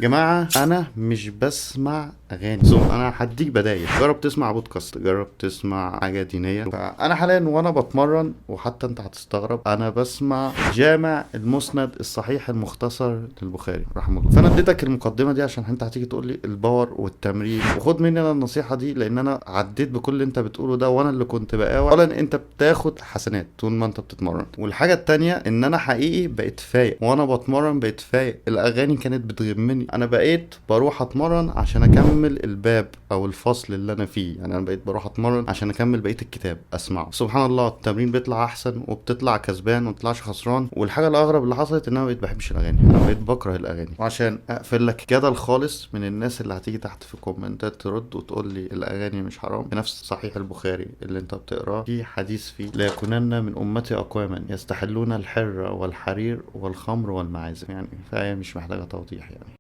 جماعة، انا مش بسمع اغاني، so انا هديك بدايل. جرب تسمع بودكاست، جرب تسمع حاجة دينيه. فانا حاليا وانا بتمرن، وحتى انت هتستغرب، انا بسمع جامع المسند الصحيح المختصر للبخاري رحمه الله. فانا اديتك المقدمة دي عشان انت هتيجي تقول لي ال power والتمرين، وخد مني انا النصيحة دي لان انا عديت بكل اللي انت بتقوله ده، وانا اللي كنت بقاوح. اولا انت بتاخد حسنات طول ما انت بتتمرن، والحاجة التانية ان انا حقيقي بقيت فايق وانا بتمرن، بقيت فايق. الاغاني كانت بتغمني، انا بقيت بروح اتمرن عشان اكمل الباب او الفصل اللي انا فيه، يعني انا بقيت بروح اتمرن عشان اكمل بقية الكتاب اسمعه. سبحان الله التمرين بيطلع احسن، وبتطلع كسبان وما بتطلعش خسران. والحاجة الاغرب اللي حصلت ان انا بقيت بحبش الاغاني، انا بقيت بكره الاغاني. وعشان اقفل لك جدل خالص من الناس اللي هتيجي تحت في الكومنتات ترد وتقول لي الاغاني مش حرام، في نفس صحيح البخاري اللي انت بتقراه في حديث فيه ليكونن من امتي اقواما يستحلون الحر والحرير والخمر والمعازف، يعني فهي مش محتاجه توضيح يعني.